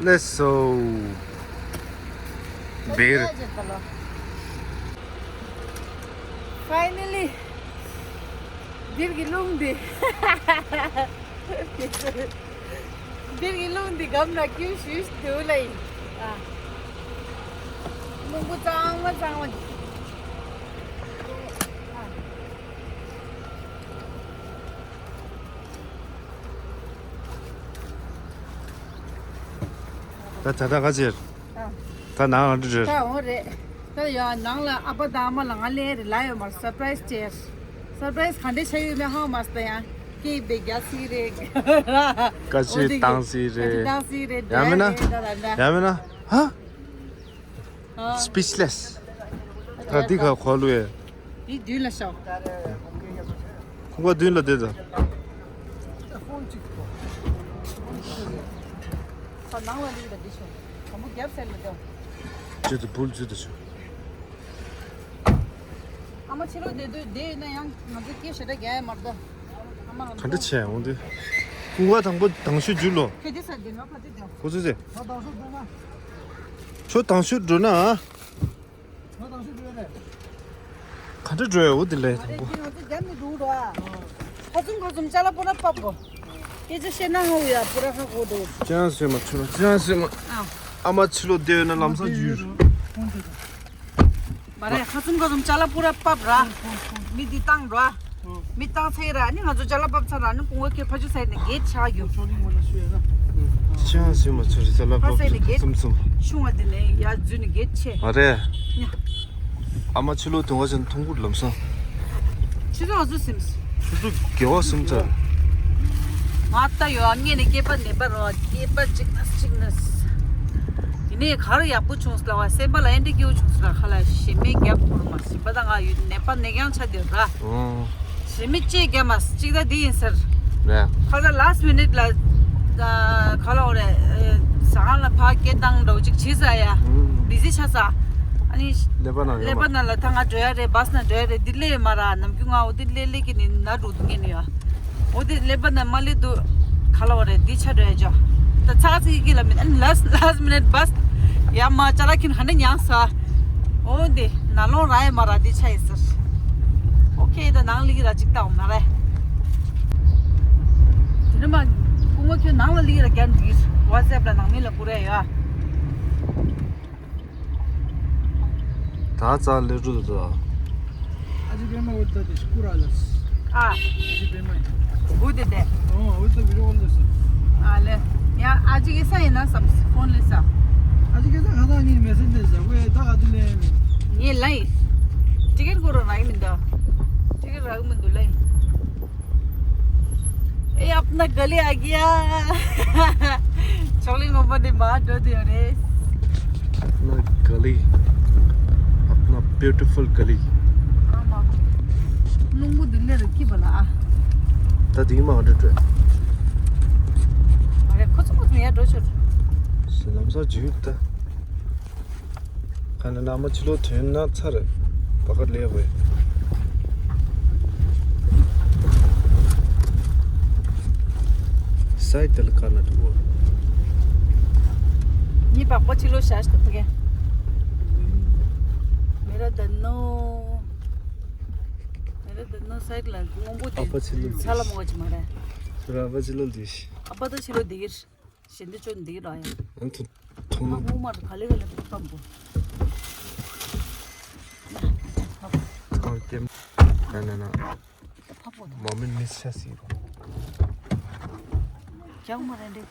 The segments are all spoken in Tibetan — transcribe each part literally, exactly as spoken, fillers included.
Let's go. Beer. Finally. འདིར་གྱི་རླུང་འདི། འདིར་གྱི་རླུང་འདི་སྒམ་ལ་སྐྱུར་ཞུས་འདུག་ལ་ཡིན། ཨ། རླུང་བུ་གཙང་མ་གཙང་མ། ད་ད་ད་ག་ཅེར། ཨ། ད་ནང་ལ་འགྲོ་རེད། ད་འོང་རེད། ད་ཡ་ནང་ལ་ཨ་ཕ་དང་ཨ་མ་ལ་ང་ལས་རེ་ལ་ཡོད་མར་སར་པ་རའི་སི་ཅེར། སར་པ་རའི་སི་ག་འདྲ་བྱ་ཡོད་མེད་ཧ་མ་སྟ་ཡ། སྐད་པའི་རྒྱ་སི་རེད། བཀའ་ཆོས་བཏང་སི་རེད། བཀའ་ཆོས་བཏང་སི་རེད། ཡ་མེད་ན། ད་ད་ད། ཡ་མེད་ན། ཧ། Speechless. ད་འདི་ག་གོ་ལུ་ཡེ། འདི་མདུན་ལ་ཤོག་ཁོང་པ་མདུན་ལ་བསྡད་ད། ཁོ་ནང་ལ་ལུས་ད་འདི་ཤོག་དམ་བུ་རྒྱབ་སེལ་ལ་ད། ཅི་ད་བུལ་ཅི་ད་ཤོག་ཨ་མ་ཕྱི་ལོགས་བསྡད་དུས་བསྡད་ཡོད་ན་ཡང་ང་ཚོ་སྐད་ཞེ་དྲག་རྒྱག་ཡ་མ་རེད་ད། ཨ་མ་ང་ཚོ་ག་འདྲ་བྱས་འོང་དུས། ཀུན་དགའ་དང་པོ་དང་ཤོས་རྒྱུགས་ལོ། ཁྱོད་འདི་ས་འདི་ང་ཕ་ཚིག་དེ། ཁོ་ཚོས་ཟེར། ང་དང་ཤོས་འགྲོ་ན། ཁྱོད་དང་ཤོས་འགྲོ་ན། ང་དང་ཤོས་འགྲོ་རེད། ག་འདྲ་འགྲོ་ཡ་འོ་དེ་ལས་དང་པོ། ང་ཚོ་རྒྱབ་ནས་འགྲོ་འགྲོ་ཨ། ཁ་ཚུམ་ཁ་ཚུམ་ཅ་ལག་པོ་ར་ཕབ་གོ། སྐད་ཆ་བཤད་ན་ཧ་འུ་ཡ་པོ་ར་ཧ་གོ་འགྲོ། ཅང་ཟེར་མ་ཆུ་ལ་ཅང་ཟེར་མ། ཨ། ཨ་མ་ཕྱི་ལོགས་བསྡད་ཡོད་ན་ལམ་སང་འཇུས། མ་རེད། ཁ་ཚུམ་ཁ་ཚུམ་ཅ་ལག་པོ་ར་ཕབ་ར། མི་འདི་བཏང་ར། མི་བཏང་ཚེ་ར་ནི་ང་ཚོ་ཅ་ལག་ཕབ་ཚར་ར་ནི་ཀུང་བ་ཁྱོད་ཕ་ཆུ་ཚ་ནི་གེད་ཆགས་རྒྱུ། ཅང་ཟེར་མ་ཆུ་རི་ཅ་ལག་ཕ་ཕབ་ཚེ་ནི་གེད་ཚུམ་ཚུམ། ཤུང་བ་འདི་ནས་ཡར་འཛུལ་ནི་གེད་ཆེ། མ་རེད། ཨ་མ་ཕྱི་ལོགས་དུང་བ་ཅན་མཐོང་གུར་ལམ་སང་། ཕྱི་ཚོ་ཨ་ཚོ་སིམས། ཁོ་ཚོ་དགེ་བ་སུམ་ཚར། ང་ལྟ་ཡོད་ཨ་ངས་ནི་སྐེད་པ་ནད་པ་རོ་སྐེད་པ་གཅིག་ན་གཅིག་ན། ཡིན་ནའི་ག་རུ་ཡག་པོ་བྱུང་སླ་བ་སེམས་པ་ལ་ཨེ་འདྲ་སྐྱིད་པོ་བྱུང་སླ་ཁ་ལ་ཞེ་མེད་རྒྱབ་ཁུར་མ་ཞིམ་པ་དང་ང་ཡོད་ནད་པ་ནད་རྐྱང་ཆ་དེ་ར། ཨོ། ཞེ་མེད་ཅེས་རྒྱབ་མ་གཅིག་ད་འདི་ཡིན་ཟེར། རེད། ཁ་ས་ལཱ་སི་མི་ནིཊ་ལ་ཨ་ག་ལ་འོ་རེད། ཨ་ཟ་ཁང་ལ་ཕར་སྐད་བཏང་འདྲ་བོ་ཅིག་བྱེད་ས་ཡ། ཨུམ། བི་ཟི་ཆགས་ས། ཨ་ནི་ཀླད་པ་ནང་ཡོད་ཀླད་པ་མ། ནང་ལ་ད་ང་འགྲོ་ཡ་རེད། བྷ་སི་ནང་འགྲོ་ཡ་རེད། འདི་སླེབས་ཡོད་མ་ར། ནམ་རྒྱུན་ང་འོ་དེ་སླེབས་སླེབས་ཀྱི་ནི་ན་འགྲོ་འདུག་ངེས་ནི་ཡ། འོ་དེ་ཀླད་པ་ནང་མ་སླེབས་འདུག་ག་ལ་འོ་རེད། འདི་ཆ་འགྲོ་ཡ་ཅོ། ད་ཚ་ཚིག་གི་ལ་མིན། ཨ་ནི་ལཱ་སི་ལཱ་སི་མི་ནིཊ་བྷ་སི་ཡ་མ་ཅ་ལག་ཁྱོན་ག་འདྲ་མྱངས་ས། འོ་འདི་ན་ལོང་ར་ཡ་མ་ར་འདི་ཆ་ཡིན་ཟེར། ཨོ་ཁེ། ད་ནང་ལི་གི་ར་ཅིག་ལྟ་འོང་ན་རེད། དེ་ནས་མ་སྐུ་ངོ་ཁྱོད་ནང་ལ་ལི་གི་ར་རྒྱབ་འདིར་ཝ་ཊི་སེབ་ལ་ནང་མི་ལ་བསྐུར་ཡ་ཡོད་ཨ། ད་ཙ་ལེ་རུ་དོ། ཨ་ཅི་པེ་མ་འོད་ད་དེ་སྐུ་ར་ལ། ཨ། ཨ་ཅི་པེ་མ་ཡིན། བུ་དེ་དེ། ཨོ་འོད་ད་བི་རོ་འོད་ད་སི། ཨ་ལེ། ཡ་ཨ་ཅི་གི་ས་ཡིན་ན་སམ་ཕོན་ལེ་ས། ཨ་ཅི་གི་ས་ང་ད་ངི་མེ་སེན་ཇར་ཟ་ཝེ་ད་ག་དུ་ལེ་མེ། ངའི་ལ་ཡིན། ཊི་ཀེ་ཊི་ཀོ་རོ་རག་གི་མི་འདུག་ཊི་ཀེ་ཊི་རག་གི་མི་འདུག་ལ་ཡིན། ए अपना गली आ गया। छोले मोमो ने मार दो दियो रे। अपना गली, अपना ब्यूटीफुल गली। आमा। ནུ་མོ་འདི་ལས་རུ་ཁྱི་བ་ལ་ཨ། ད་དེ་མ་འདྲ་འདྲ། ཨ་རེ་ཁོ་ཚོ་ཁོ་ཚོ་ཡར་འགྲོ་ཆོག་ལམ་སང་འཇུག་ད། ཁ་ན་ན་མ་ཕྱི་ལོགས་ཐོན་ན་ཚར་རེད། བ་ཀ་ལེ་བས། སའི་ཏལ་ཀ་ན་ཏུ་བོ། ངའི་པགས་པ་ཕྱི་ལོགས་བཞག་ཤི་ཏུ་ཕ་གི། མེ་ར་དན་ནོ། མེ་ར་དན་ནོ་སའི་ལ་སྔོན་པོ་དེ། ཨ་ཕ་ཕྱི་ལོགས་ས་ལ་མོ་ཅི་མ་རེད། ར་ཨ་ཕ་ཕྱི་ལོགས་དེ་ཤི། ཨ་ཕ་ད་ཕྱི་ལོགས་དེ་གིར། ཞེ་འདི་ཆོ་འདི་ར་ཡ། ཨ་ཐུ་ཐུང་ན། ཨ་ཧུ་མ་ར་ག་ལེ་ག་ལེ་ཕ་ཀམ་པོ། ཁང་ཀེམ། ན་ན་ན། ཕ་པོ་ད། མ་མི་མི་ཤ་སི་རོ། ཀྱང་མ་རེད་འདི།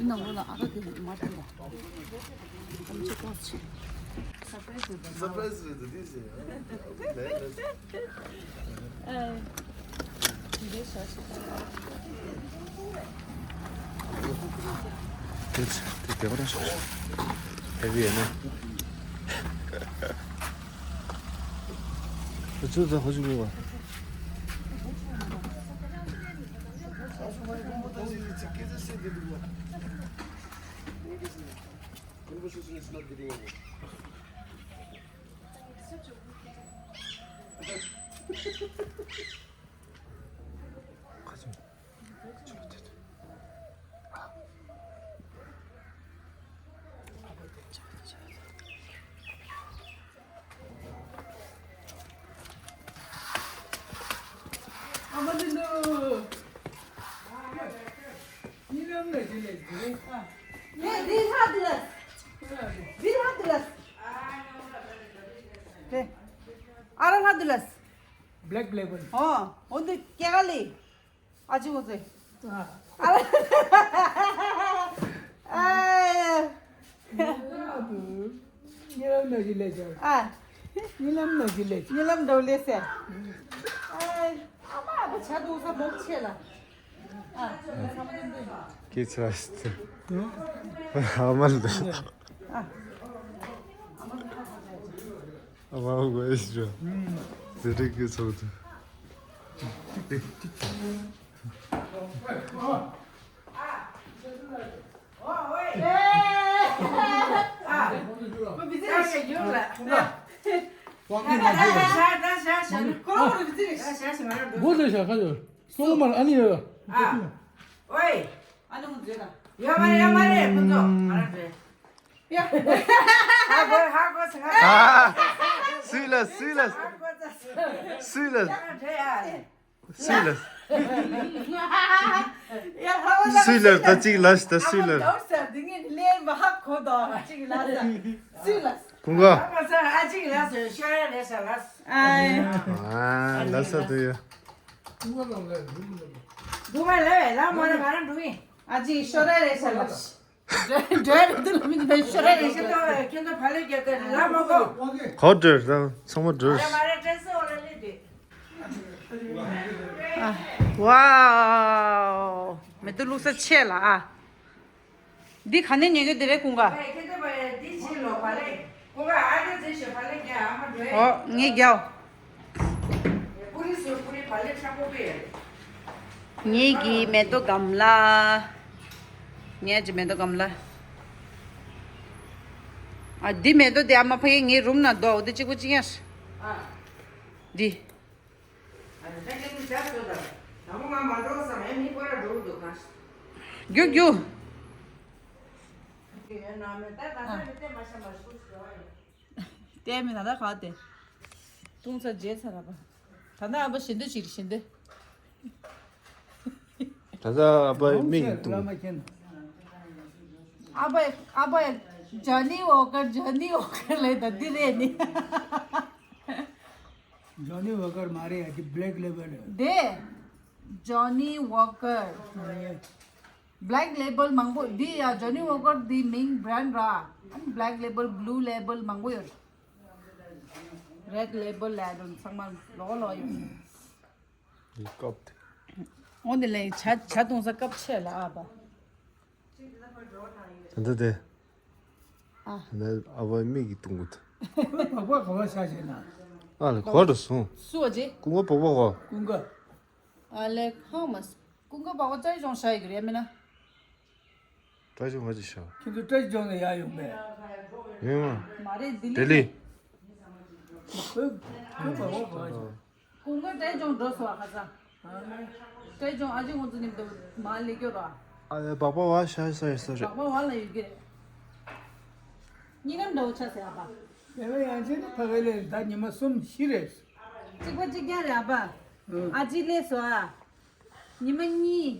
ནང་ལོགས་ལ་ཨ་ཁ་དེ་མ་ཐོན་པ། ཨམ་ཆི་ཀོ་ཆི། སར་པ་རའི་སི་རེད་འདུག་དེ་ཟེར། ཨ། དེ་ཚེ་དེ་དེ་བར་སོང་། ཧེ་བི་ཡ་ན། ཁོ་ཚོ་ཚོ་ཁོ་ཚོ་གཉིས་པ། Black label. ཨོ། འོ་འདི་སྐྱེ་ག་ལི། ཨ་ཅི་འོ་ཟེ། ཨ། ཨ། ཉེ་ལམ་ནང་བཞིན་ལས་ཀྱང་། ཨ། ཉེ་ལམ་ནང་བཞིན་ལས་ཀྱང་། ཉེ་ལམ་འདྲ་བོ་ལས་ཟེ། ཨ། ཨ་མ་ཨ་ཕ་ཆ་དུང་ས་མོག་ཆེ་ལ། ཨ། ཁྱེད་ཚོ་ཨ་ཤི་ཨ་མ་ལ། ཨ། ཨ་མ་འོ་གོ་ཨེ་ཤི་ར། ཟེ་རིག་གི་ཚོགས་དུ། ཨ། སུས་ལ་སུས་ལ། སུས་ལ། སུས་ལ། སུས་ལ་ད་ཅིག་ལ་ད་སུས་ལ། ཀུན་དགའ། ཨ་ཅིག་ལ་ས་དུ་ཡ། ཨ་ཅིག་ཤོ་ར་རེ་ས་ལ། འགྲོ་རེད་འདུག་ལ་མི་འདི་ཤོར་རེད་ཤོར་རེད། ཁྱོད་ཚོ་ཕ་ལེ་རྒྱག་གི་རེད་ལ་མ་གོ། གོ་འགྲོ་རེད་ཚང་མ་འགྲོ་རེད། ཝའོ། མེ་ཏོག་བླུགས་ས་ཆེ་ལ་ཨ། འདི་ག་ནས་ཉོས་ཀྱི་འདི་རེད་ཀུན་དགའ། ཨོ་ངས་རྒྱག་ངེད་ཀྱི་མེ་ཏོག་གམ་ལ། ངེད་ཀྱི་མེ་ཏོག་གམ་ལ། ཨ་འདི་མེ་ཏོག་དེ་ཨ་མ་ཕ་གི་ངའི་རུམ་ན་འདུག་འོ་དེ་གཅིག་པུ་གཅིག་ཡང་། འདི། རྒྱུག་རྒྱུག་ལྟད་མི་ད་ལྟ་ག་དེ། བཏུང་ཚར་རྗེས་ཚར་ར་པ། ད་ལྟ་ཨ་ཕ་བཞི་འདོད་ཅིག་རེད་བཞི་འདོད། ད་ལྟ་ཨ་ཕ་མིག་གིས་བཏུང་། ཨ་ཕ་ཨ་ཕ་ཇོ་ནི་ཝོ་ཀར་ཇོ་ནི་ཝོ་ཀར་ལས་ད་འདི་རེད་ནི། ཇོ་ནི་ཝོ་ཀར་མ་རེད་ཡ་ཅི་Black Label རེད། དེ་ཇོ་ནི་ཝོ་ཀར། Black Label མང་པོ་འདི་ཡ་ཇོ་ནི་ཝོ་ཀར་འདི་མིང་brand ར། Black Label Blue Label མང་པོ་ཡོད། Red Label ལ་དོན་ཚང་མ་ལོ་ལོ་ཡོད། འདི་ཀབ་དེ། འོ་འདི་ལས་ཇ་ཇ་བཏུང་ས་ཀབ་ཆེ་ལ་ཨ་ཕ། ད་ལྟ་དེ། ཨ། ད་ལྟ་ཨ་ཕ་མིག་གིས་བཏུང་གི་འདུག་ཁོའི་བག་པ་ག་བ་ཤ་བྱས་ན། ཨ་ལ་གོ་འགྲོ་སོང་། སུ་བ་ཅི། ཀུན་དགའ་བག་པ་གོ། ཀུན་དགའ། ཨ་ལེ་ཧང་མ། ཀུན་དགའ་བག་པ་བཅའ་ཡི་ཅུང་ཤ་ཡི་གི་རེད་མིན་ན། བཀྲ་ཤིས་ང་ཅི་ཤོག་ཁྱེད་ཚོ་བཀྲ་ཤིས་ལྗོངས་ནས་ཡར་ཡོང་པས། ཡོང་བ། མ་རེད་ལྡི་ལི། ལྡི་ལི། ཁོས་ཁོས་བག་པ་ག་བ་ཤ། ཀུན་དགའ་བཀྲ་ཤིས་ལྗོངས་འགྲོ་སོང་ཨ་ཁ་ས། བཀྲ་ཤིས་ལྗོངས་ཨ་ཅེ་ཁོང་ཚོ་མཉམ་དུ་མར་སླེབས་རྒྱུ་ར། ཨ་ལེ་བག་པ་བ་ཤ་ས་ཡོད་ས་རེད། བག་པ་བ་ལ་ཡོད་ཀྱི་རེད། གཉིས་ཀ་འདྲ་བོ་ཆགས་ཟེར་ཨ་ཕ། དེ་བས་ཡང་ཆེ་ན་ཕ་གི་ལས་ད་ཉི་མ་གསུམ་བཞི་རེད། གཅིག་པ་གཅིག་རྐྱང་རེད་ཨ་ཕ། ཨ་ཅེ་སླེབས་སོང་ཨ། ཉི་མ་གཉིས།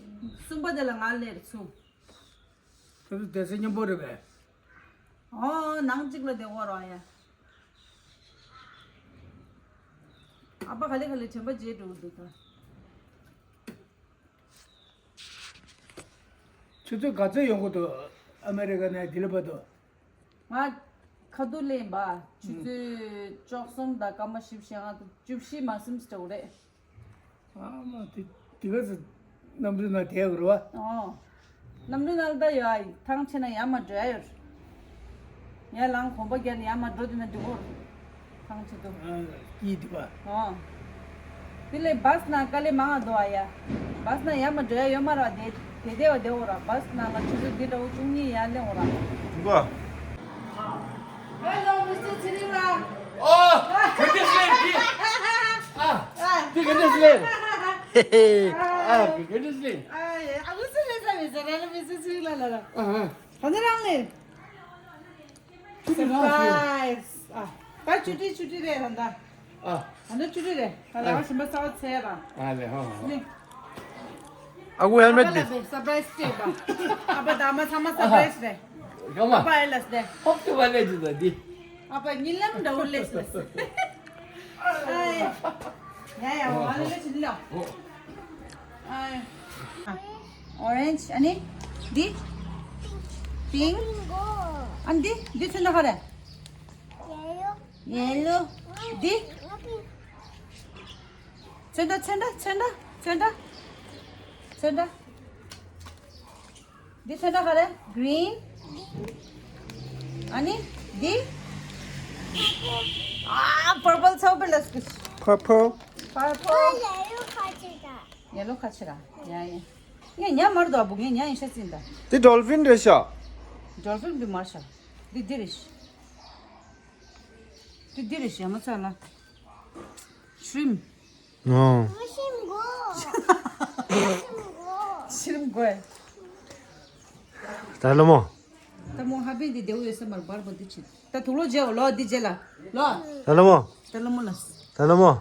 གསུམ་པ་དེ་ལ་ང་སླེབས་རེད་ཚུར། ཁྱོད་ཚོ་སྡོད་ས་མཉམ་པོ་རེད་པས། ཨོ་ནང་གཅིག་ལ་བསྡད་ཡོད་རེད་ཡ། ཨ་ཕ་ག་ལེ་ག་ལེ་དྲན་པ་བརྗེད་འགྲོ་གི་འདུག་ད། ཆུ་ཚོད་ག་ཚོད་ཡོང་གི་འདུག་ཨ་མེ་རི་ཀ་ནས་ལྡི་ལི་བར་དུ། ང་ཁ་ཐུག་ལེན་པ་ཆུ་ཚོད་བཅུ་གསུམ་དང་སྐར་མ་བཞི་བཅུ་ཞེ་ལྔ་དང་བཅུ་བཞི་མ་ཟིན་ཙམ་རེད། ཨ་མ་དེ་དེ་ག་ཚོད་གནམ་གྲུ་ནང་བསྡད་དགོས་རེད་བ། ཨོ། གནམ་གྲུ་ནང་ལ་ད་ཡོད་ཨ་ཡི་ཐང་ཆད་ན་ཡར་མར་འགྲོ་ཡ་ཡོད། ངས་ལང་གོམ་པ་བརྒྱབ་ནས་ཡར་མར་འགྲོ་དུས་ན་འགྲིག་གོ། ཐང་ཆད་དུ། ཨ་སྐྱིད་འདུག་བ། ཨོ། དེ་ལས་བཱས་ནང་དཀའ་ལས་མང་ང་འདུག་ཨ་ཡ། བཱས་ནང་ཡར་མར་འགྲོ་ཡ་ཡོད་མ་རེད་བ། དེ་དེ་བསྡད་པ་བསྡད་འོ་ར། བཱས་ནང་ལ་ཆུ་ཚོད་འདི་འདྲ་བོ་བཅུ་གཉིས་ཡར་སླེབས་འོ་ར། འགྲོ། Hello, Mister Chirila. Oh, goodness me. Ah, goodness me. Ah, goodness me. ཨ་ཡེ། ཨ་ཁུ་སི་ལེ་ས་མི་ཟེར་ར་ལ་མི་སི་སི་ལ་ལ་ལ། ཨ་ཨ། ད་ནི་རང་ལེ། ཆུ་ཚོད་ལ་ཞུ། Surprise. ཨ། ད་ཆུ་ཊི་ཆུ་ཊི་རེད་ད་ད། ཨ། ད་ནི་ཆུ་ཊི་རེད། ད་ལ་ཞིམ་པ་ཚ་བ་ཚེ་ར། ཨ་ལེ་ཧོ་ཧོ། ནི། ཨ་ཁུ་ཧེལ་མེད་ཨ་ཕ་ལ་དེ། སར་པ་རའི་སི་སྤྲད་པ། ཨ་ཕ་ད་མ་ཚང་མ་སར་པ་རའི་སི་རེད། གང་མ། ཨ་ཕ་ཨེ་ལ་སི་རེད། ཧོབ་ཏུ་བ་ལེ་ཇི་ད་འདི། ཨ་ཕ་གཉིད་ལམ་འདྲ་བོ་ལེ་སི་ལ་སི། ཨ་ཡ་ཡ་ཧོ་ཧོ། ཨ་ལེ་ལེ་ཇི་ལ། ཧོ། ཨ་ཡ། Orange ཨ་ནི། འདི། Pink ཨ་ནི་འདི་འདི་ཚོན་ཁྲ་ག་རེ། Yellow འདི། ཚོན་ཁྲ་ཚོན་ཁྲ་ཚོན་ཁྲ་ཚོན་ཁྲ། ཚོན་ཁྲ། འདི་ཚོན་ཁྲ་ག་རེ། Green ཨ་ནི་འདི། ཨ་purple ཚ་བོ་པེ་ལ་སི། Purple purple ཡེ་ལོ་ཁ་ཆེ་ར། ཡ་ཡ། ངས་ཉ་མར་དོ་བུ་ངས་ཉ་ཡིན་ཤ་ཙིན་ད། འདི་dolphin རེད་ཤག dolphin འདི་མར་ཤག་འདི་འདི་རེད་ཤག་འདི་འདི་རེད་ཤག་མ་ཚ་ལ། Shrimp ཨོ། ཤིམ་གོ་ཤིམ་གོ་ཤིམ་གོ་ད་ལོ་མོ། ད་མོ་ཧ་པན་འདི་དེའུ་ཡོད་ས་མར་བར་བ་འདི་ཆེ། ད་དུག་ལོ་རྗེའོ་ལོ་འདི་རྗེ་ལ། ལོ། ད་ལོ་མོ། ད་ལོ་མོ་ལ། ད་ལོ་མོ།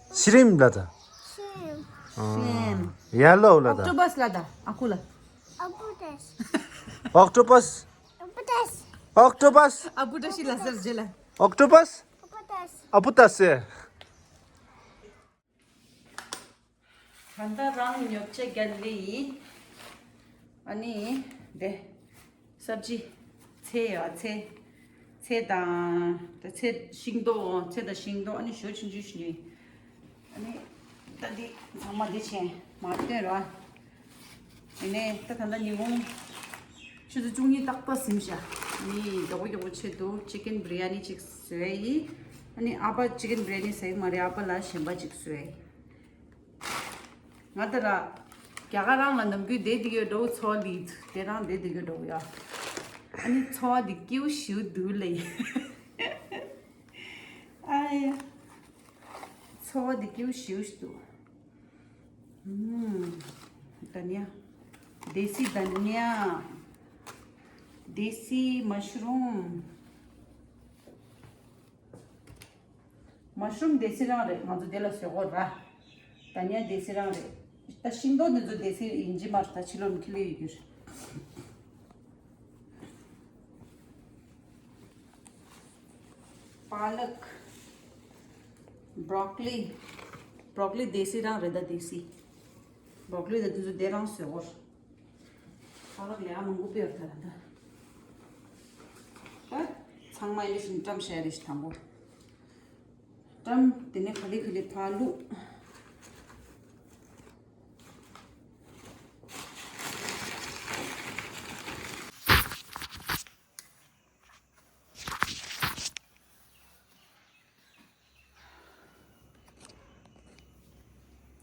ཤི་རིམ་ལ་ད། ཤིམ། ཤིམ། ཡ་ལོ་ལ་ད། ཨོག་ཊོ་པས་ལ་ད། ཨ་ཁུ་ལ། ཨ་བུ་ཏས། ཨོག་ཊོ་པས། ཨ་བུ་ཏས། ཨོག་ཊོ་པས། ཨ་བུ་ཏ་ཤི་ལ་ཟེར་རྗེ་ལ། ཨོག་ཊོ་པས། ཨ་བུ་ཏས། ཨ་བུ་ཏས་ཟེར། ད་ལྟ་རང་ཉོ་ཆ་རྒྱག་ལེ་ཡིན། ཨ་ནི། དེ། སབ་ཇི། ཚལ་ཡོད་ཚལ། ཚལ་དང་། ད་ཚལ་ཤིང་ཏོག་ཚལ་དང་ཤིང་ཏོག་ཨ་ནི་ཞོ་ཆུང་ཆུང་ཞིག་ཉོས། ཨ་ནི། ད་འདི་ཚང་མ་འདི་བྱས་མར་བཏོན་རོགས། ཡིན་ནའི་ད་ད་ལྟ་ཉིན་གུང་ཆུ་ཚོད་བཅུ་གཉིས་ཏག་ཏག་ཟིན་ཤག་ཨ་ནི་མགྱོགས་པོ་མགྱོགས་པོ་བྱེད་དུ་chicken biryani ཅིག་བཟོས་ཡིན། ཨ་ནི་ཨ་ཕ་chicken biryani ཟ་གི་མ་རེད། ཨ་ཕ་ལ་གཞན་པ་ཅིག་བཟོས་ཡིན། ང་ད་ལ་རྒྱ་གར་རང་ལ་ནམ་རྒྱུན་བསྡད་དེ་ཡོད་འགྲོ་ཚོ་ལི། དེ་རང་བསྡད་དེ་ཡོད་འགྲོ་ཡ། ཨ་ནི་ཚོ་བ་འདི་སྐྱིད་པོ་ཞེ་པོ་འདུག་ལེ། ཨ་ཡ། ཚོ་བ་འདི་སྐྱིད་པོ་ཞེ་པོ་ཞིག་འདུག་ཨུམ། धनिया देसी धनिया देसी mushroom mushroom देसी རང་རེད། ང་ཚོ་དེ་ལ་ཟེར་གོ་ར། धनिया देसी རང་རེད། ད་ཤིང་ཏོག་འདི་ཚོ་देसी ཡིན་གྱི་མ་རེད། ད་ཕྱི་ལོགས་ནས་ཁྱེར་ལེ་ཡོད་རྒྱུ་རེད། पालक broccoli broccoli देसी རང་རེད། ད་देसी ब्रोकली ད་འདི་ཚོ་དེ་རང་ཟེར་གོ་ར། ཁ་ལག་ལས་ཨ་མང་པོ་སྤེལ་བ་ད་ད། ད་ཚང་མ་ཡིན་ཞིང་བཀྲམ་བྱས་རེ་ཞིག་དང་པོ། བཀྲམ་དེ་ནས་ག་ལེ་ག་ལེ་ཕར་བླུགས།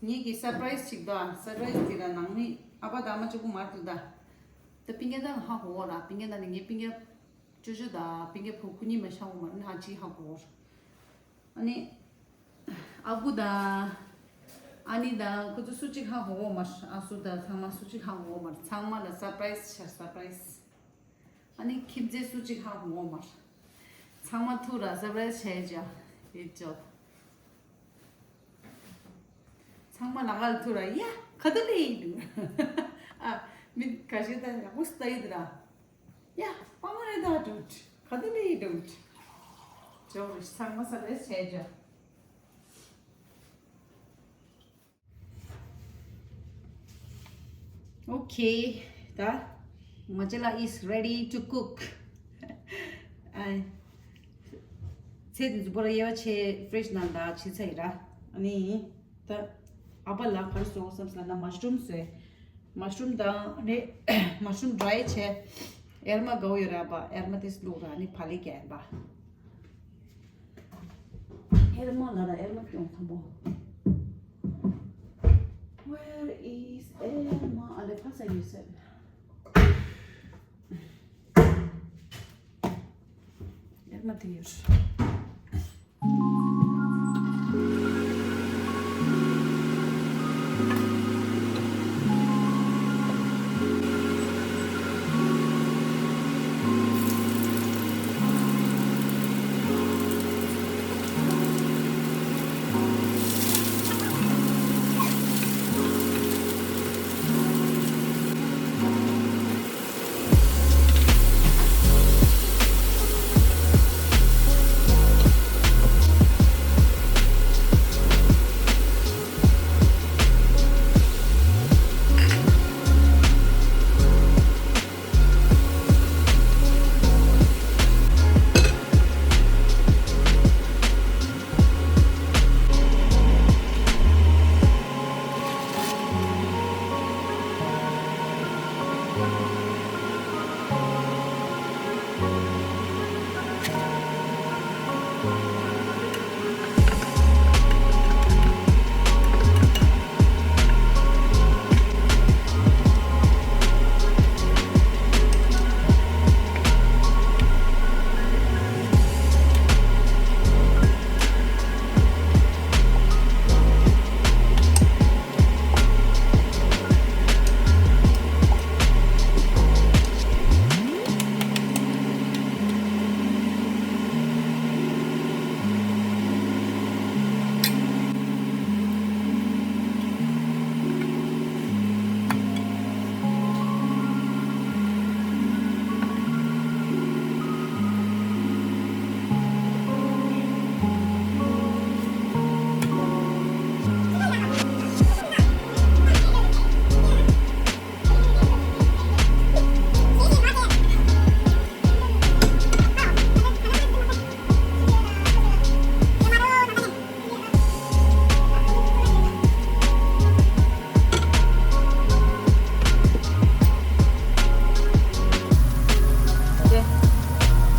ངེད་ཀྱི་སར་པ་རའི་སི་ཅིག་འདུག་ཨ། སར་པ་རའི་སི་དེ་ལ་ནང་མི་ཨ་ཕ་དང་ཨ་མ་གཅིག་པུ་མར་འདུག་ད། ད་སྤུན་ཀྱག་ད་ཧ་གོ་གོ་ར། སྤུན་ཀྱག་ད་ནི་ངའི་སྤུན་ཀྱག་ཅོ་ཅོ་དང་སྤུན་ཀྱག་བུ་ཁོ་གཉིས་མ་ཤ་གོ་མ་ར་ནི་ཧ་ཅི་ཧ་གོ་གོ་ར། ཨ་ནི། ཨ་ཁུ་དང་། ཨ་ནི་དང་ཁོ་ཚོ་སུ་གཅིག་ཧ་གོ་གོ་མ་ར། ཨ་སུ་དང་ཚང་མ་སུ་གཅིག་ཧ་གོ་གོ་མ་ར། ཚང་མ་ལ་སར་པ་རའི་སི་ཤ་སར་པ་རའི་སི། ཨ་ནི་ཁྱིམ་མཚེས་སུ་གཅིག་ཧ་གོ་མ་ར། ཚང་མ་ཐུག་ར་སར་པ་རའི་སི་བྱས་ཅོ། ཡེ་ཅོ། ཚང་མ་ལ་ང་ལ་ཐུག་ར་ཡ་ག་དུ་ལེ་ཡི་འདུག་ཨ་མི་ཁ་ཤས་ད་ཡག་པོ་སྟ་ཡི་འདུག་ར། ཡ་པ་མ་རེད་ད་འདུག་ག་དུ་ལེ་ཡི་འདུག་ཅོ་ར་ཚང་མ་སར་པ་རའི་སི་བྱས་ཅོ། ཨོ་ཁེ། ད། Machela is ready to cook. ཨ། ཚལ་དེ་ཚོ་པུ་ར་དབྱེ་བ་ཕྱེ་ཕི་རིཇ་ནང་ལ་ཕྱེ་ཚར་ཡིན་ར། ཨ་ནི་ད་ཨ་ཕ་ལ་ག་རེ་བཟོ་དགོས་བསམ་ཟེར་ན་མ་ཤ་རུམ་བཟོས། མ་ཤ་རུམ་དང་ནི་མ་ཤ་རུམ་ཌ་རའི་བྱས། ཨེར་མ་དགའ་བོ་ཡོད་ར་པ། ཨེར་མ་དེ་བླུགས་ར། ཨ་ནི་བག་ལེབ་བརྒྱབ་ཡིན་པ། ཨེར་མ་ལ་ར། ཨེར་མ་སྐྱོང་ཐམ་པོ། Where is ཨེར་མ། ཨ་ལེ་ཕ་ས་ཡོད་ཟེར། ཨེར་མ་དེ་ཡོད།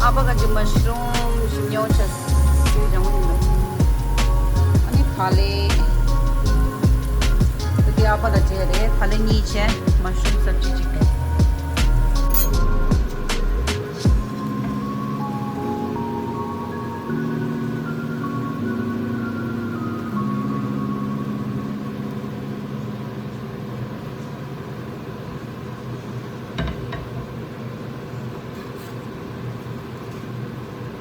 ཨ་ཕ་ག་ཅི་མ་ཤ་རུམ་ཞིམ་ཉོ་ཆ་སི་ཡང་ཡིན་ནོ། ཨ་ནི་བག་ལེབ། དེ་ཨ་ཕ་ལ་བྱས་རེད། བག་ལེབ་གཉིས་བྱས། མ་ཤ་རུམ་སབ་ཇི་གཅིག་རེད།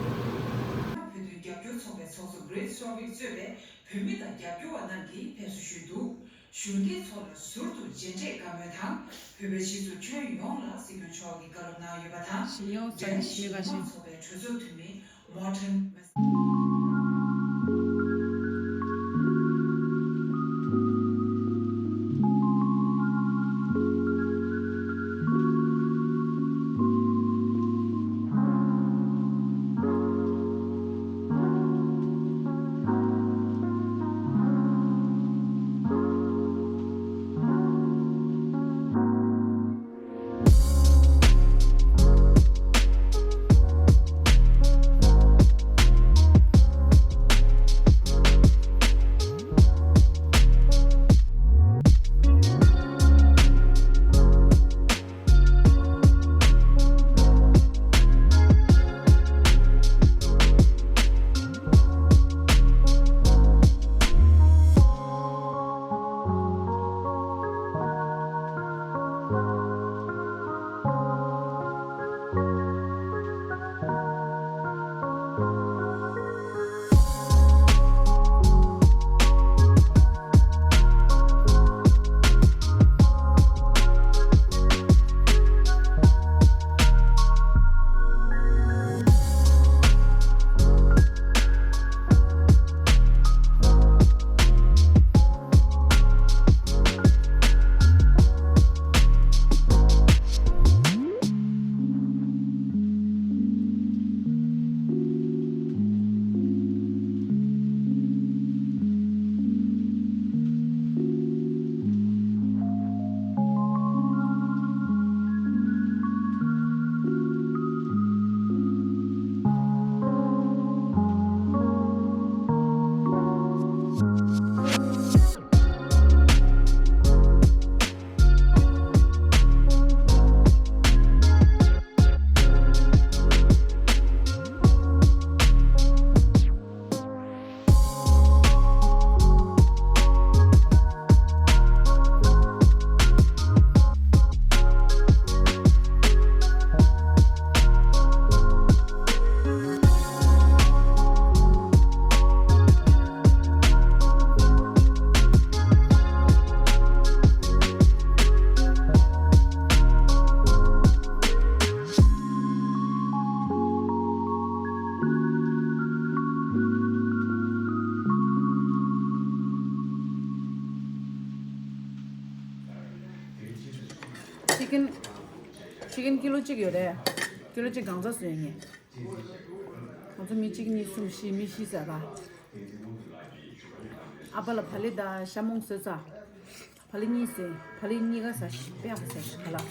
བོད་དོན་རྒྱབ་སྐྱོར་ཚོགས་པའི་ཚོགས་གཙོ་བྷི་རེད་སོ་ཝིག་གཙོས་པའི་བོད་མི་དང་རྒྱབ་སྐྱོར་བ་རྣམས་ཀྱིས་ཕེབས་བསུ་ཞུས་འདུག་གཞོན་སྐྱེས་ཚོ་ལ་ཟུར་དུ་མཇལ་འཕྲད་བཀའ་མོལ་དང་། བོད་པའི་སྤྱི་ཚོགས་ཁྱོན་ཡོངས་ལ་སྲིད་སྐྱོང་མཆོག་གིས་བཀའ་སློབ་གནང་ཡོད་པ་དང་། ཞི་ཉོ་ཚ་ནི་ཞི་མི་ག་ཞིག་ཚོགས་པའི་གྲོས་ཚོགས་འཐུས་མི་མོར་ཊན་མེ། ཅི་ཀན། ཅི་ཀན་ཀི་ལོ་གཅིག་ཡོད་རེད། ཀི་ལོ་གཅིག་གང་ཚ་བཟོས་ངས། ང་ཚོ་མི་གཅིག་གཉིས་གསུམ་བཞི། མི་བཞི་ཟ་ར། ཨ་ཕ་ལ་བག་ལེབ་དང་ཤ་མོང་བཟོས་ཚར། བག་ལེབ་གཉིས་ཟས། བག་ལེབ་གཉིས་ཀ་ཟ་ཤི་པས་ཟ་ཤི་ཁ་ལག་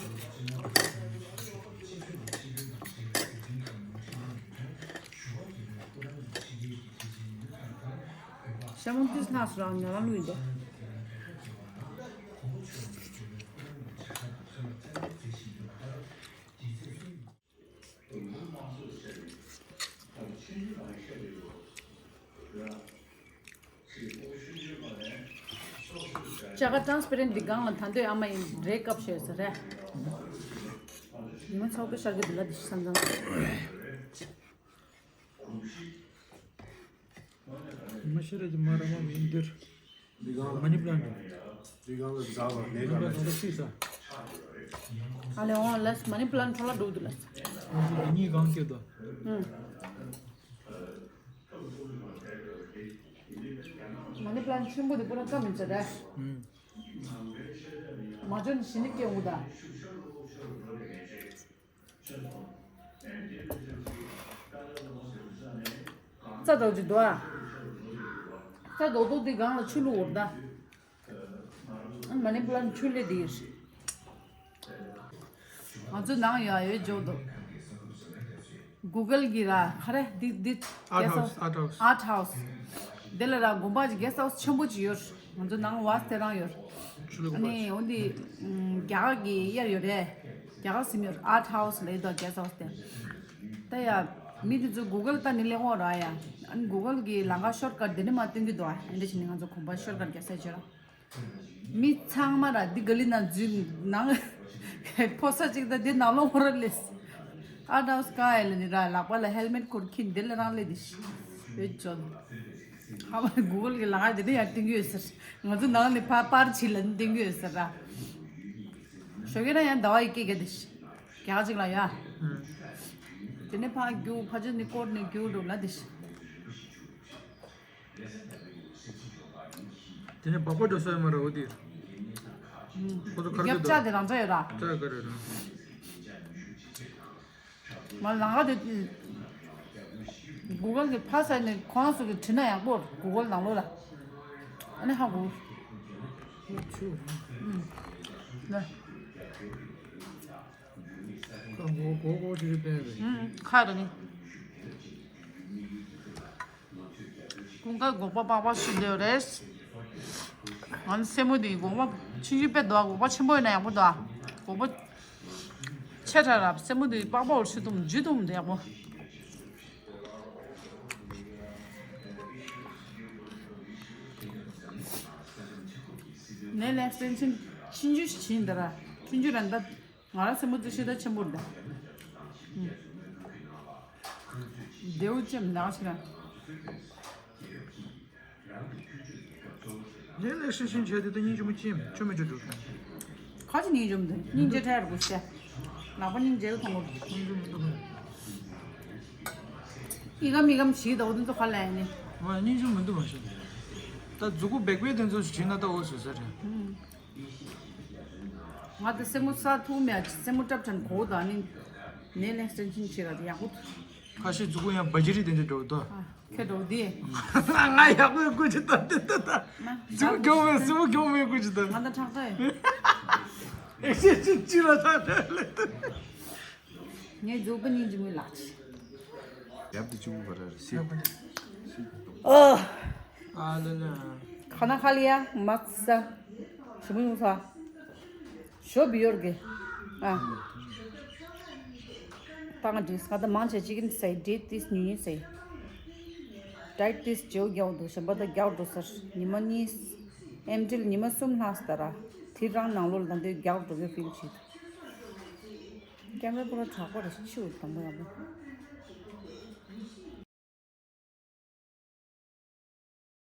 ཤ་མོང་ཏིས་ལྷག་སུ་རང་ང་རང་ལུས་འདུག་ཅ་ག་ཊན་སི་པེ་རེན་ཊི་འདི་སྒང་ལ་ད་འདོད་ཨ་མ་ཡིན་རེད་སྐབས་ཤོད་ཟེར་རེད། ཉི་མ་ཚོགས་པའི་ཤར་གི་འདི་ལ་འདི་ཤི་ས་འདང་། ཉི་མ་ཤར་གི་མ་ར་མ་མིན་འདིར། མ་ནི་པ་ལན་ཊི། མ་ནི་པ་ལན་ཊི་ཤི་ས། ཨ་ལེ་འོང་ལས་མ་ནི་པ་ལན་ཊི་འཕྲོ་ལ་འགྲོ་འདུག་ལས། འདི་གཉིས་གང་སྐྱོད་དོ། ཨུམ། མ་ནི་པ་ལན་ཊི་ཆེན་པོ་དེ་པུ་ར་ཀ་མི་ཚེ་རེད། ཨུམ། མ་འཇོན་ཞི་ནི་སྐྱེ་འུ་ད། རྩ་དོག་ཅིག་འདུག་ཨ། རྩ་དོག་དོག་དེ་སྒང་ལ་ཆུ་བླུགས་འུར་ད། མ་ནི་པ་ལན་ཊི་ཆུ་ལེ་དེ་ཡིན། ང་ཚོ་ནང་ཡོད་ཡོད་འཇོག་འདུག་གུ་གལ་གི་ར་ཁ་རེ་འདི་འདི་ཨར་ཊི་ཧའུ་སི། ཨར་ཊི་ཧའུ་སི། ཨར་ཊི་ཧའུ་སི། དེ་ལ་ར་དགོན་པ་གི་གེ་སི་ཊི་ཧའུ་སི་ཆེན་པོ་ཅིག་ཡོད། ང་ཚོ་ནང་བ་སི་དེ་རང་ཡོད། ཆུ་ལེ་ཨ་ནི་འོ་འདི་རྒྱ་གར་གི་གཡར་ཡོད་རེད། རྒྱ་གར་སིམ་ཡོད། ཨར་ཊི་ཧའུ་སི་ལ་ཡོད་དོ་གེ་སི་ཊི་ཧའུ་སི་དེ། ད་ཡ་མི་དེ་ཚོ་གུ་གལ་ལྟ་ནི་ལས་འོང་ར་ཡ། ཨ་ནི་གུ་གལ་གི་ལམ་ཁ་ཤོར་ཀཊ་དེ་ནི་མ་སྟོན་གི་འདུག་ཨ་འདྲ་བྱས་ནི་ང་ཚོ་དགོན་པ་ཤོར་ཀཊ་རྒྱག་ས་བྱོས་ར། མི་ཚང་མ་ར་འདི་ག་ལི་ན་འཛུལ་ནང་ཕོ་ས་ཅིག་ད་འདི་ནང་ལོགས་ཧོ་ར་ལེས། ཨར་ཊི་ཧའུ་སི་ག་ཨེ་ལ་ནི་ར་ལག་པ་ལ་ཧེལ་མེཊ་འཁུར་ཁྱིན་འདི་ལ་རང་ལེ་དི་ཤི་ཡོད་ཅོ། ཧ་མ་གུ་གལ་གི་ལག་འདི་ནི་ཡར་ཏིང་ཡོད་ཟེར། ང་ཚོ་ནང་ནི་ཕ་པར་ཆི་ལ་ནི་ཏིང་ཡོད་ཟེར་ར། ཞོགས་ཀས་ན་ཡང་ཟླ་བ་ཡི་སྐད་ག་དི་ཤི་རྒྱ་ག་ཅིག་ལ་ཡ། དེ་ནི་ཕ་རྒྱུ་ཕ་ཆེ་ནི་ཀོར་ནི་རྒྱུ་འགྲོ་ལ་དི་ཤི། དེ་ནས་སྦག་སྦག་འགྲོ་ས་ཡོད་མ་རེད་འོ་དེ། ཁོ་ཚོ་ཁར་རྒྱབ་ལྕག་དེ་རང་འཇགས་ཡོད་ར། ལྕག་ག་རེད་ར། མ་ལང་ག་དེ། གུ་གལ་གི་ཕ་ས་ནས་ཁོང་ཚོ་གི་བྲིས་ན་ཡག་པོ་རེད་གུ་གལ་ནང་ལོགས་ལ། ཨ་ནི་ཧ་གོ། ཆུ། ཨུམ། ལ། ཁ་གོ་གོ་གོ་ཅི་རེད་པས་རེད། ཨུམ་ཁ་རེད་ནི། ཀུན་དགའ་སྒོག་པ་པགས་པ་ཞིག་འདོད་རེད། ང་ནི་སེན་མོ་འདི་སྒོག་པ་ཆུང་ཆུང་དཔེ་འདུག་སྒོག་པ་ཆེན་པོ་ཡིན་ན་ཡག་པོ་འདུག་སྒོག་པ་ཆེ་དྲགས་ར་སེན་མོ་འདི་པགས་པ་འོར་ཆུ་འཐུང་འཇུ་འཐུང་འདི་ཡག་པོ། ནེལ་ཨེག་སི་ཊེན་ཤན་ཆུང་ཆུང་ཞིག་བྱིན་འདི་ར་ཆུང་ཆུང་ར་འདི། ང་རང་སེན་མོ་ཙི་ཤི་ད་ཆེན་པོ་རེད། རྡེའུ་ཅེམ་ནག་ཤི་ར། ལས་ལས་ཤི་ཤིན་བྱས་ཏེ་ད་སྙིང་རྗེ་མོ་ཅེམ་ཆོ་མེ་ཆོ་འགྲོ། ཁ་ཅི་སྙིང་རྗེ་མོ་དེ་སྙིང་རྗེ་ཕྲ་རུ་སེ། ལག་པ་སྙིང་རྗེ་གི་མཐོང་གོ། སྙིང་རྗེ་མི་འདུག་ཨི་གམ་ཨི་གམ་ཞིག་ད་འོ་དེ་ཚོ་ཁ་ལ་ཡ་ནི། ང་སྙིང་རྗེ་མི་འདུག་མ་ཤི། ད་མཛུ་གུ་བེག་བེག་དེ་ཚོ་ཞིག་བྱིན་ན་ད་འོ་བཟོད་ས་རེད། ང་དེ་སེན་མོ་ས་ཐུག་མེད་སེན་མོ་ཀྲབ་ཀྲན་གོ་ད་ནི་ནེལ་ཨེག་སི་ཊེན་ཤན་བྱེད་ར་ཡག་པོ་འདུག་ཁ་ཤས་མཛུ་གུ་ཡང་བ་ཇི་རི་དེ་འདྲ་འགྲོ་དོ། ཁྱེད་འགྲོ་དེ། ང་ཡག་པོའི་སྐུ་ཅི་ད་དེ་ད་ད། མཛུ་གུ་གྱོང་མེད་སེན་མོ་གྱོང་མེད་སྐུ་ཅི་ད། ང་ད་ཁྲག་ཁྲག་ཡོད། ཨེ་ཤེ་ཤེ་ཅི་ལ་ཁྲག་ཁྲག་ལེ་ད། ངས་མཛུ་གུ་སྙིང་རྗེ་མོའི་ལག་ཆ། ཡབ་དེ་གཅིག་པུ་བ་ར་རེད་སི། ཨ། ཨ་ལ་ལ། ཁ་ན་ཁ་ལི་ཡ་མ་ས། ཞི་མོ་ཡོང་ས། ཞོ་བི་ཡོར་གི། ཨ། ཏང་ཌིས་ང་ད་མང་ཆེ་ཅི་ཀིན་སའི་ཌེ་ཊི་ཏིས་ཉུ་ཉི་སའི། ཌའེ་ཊི་ཏིས་ཇེའུ་རྒྱག་འདུག་གཞན་པ་ད་རྒྱག་འགྲོ་སར་ཉི་མ་གཉིས། ཨེམ་ཏིལ་ཉི་མ་གསུམ་ལྷག་སྟ་ར། དེ་རང་ནང་ལོགས་ལ་ད་འདོད་རྒྱག་འགྲོ་གི་ཕིལ་བྱེད་འདུག་ཀེམ་ར་པུ་ར་དྲག་པོ་རེད་ཤི་འུ་དང་པོ་ཡག་པོ།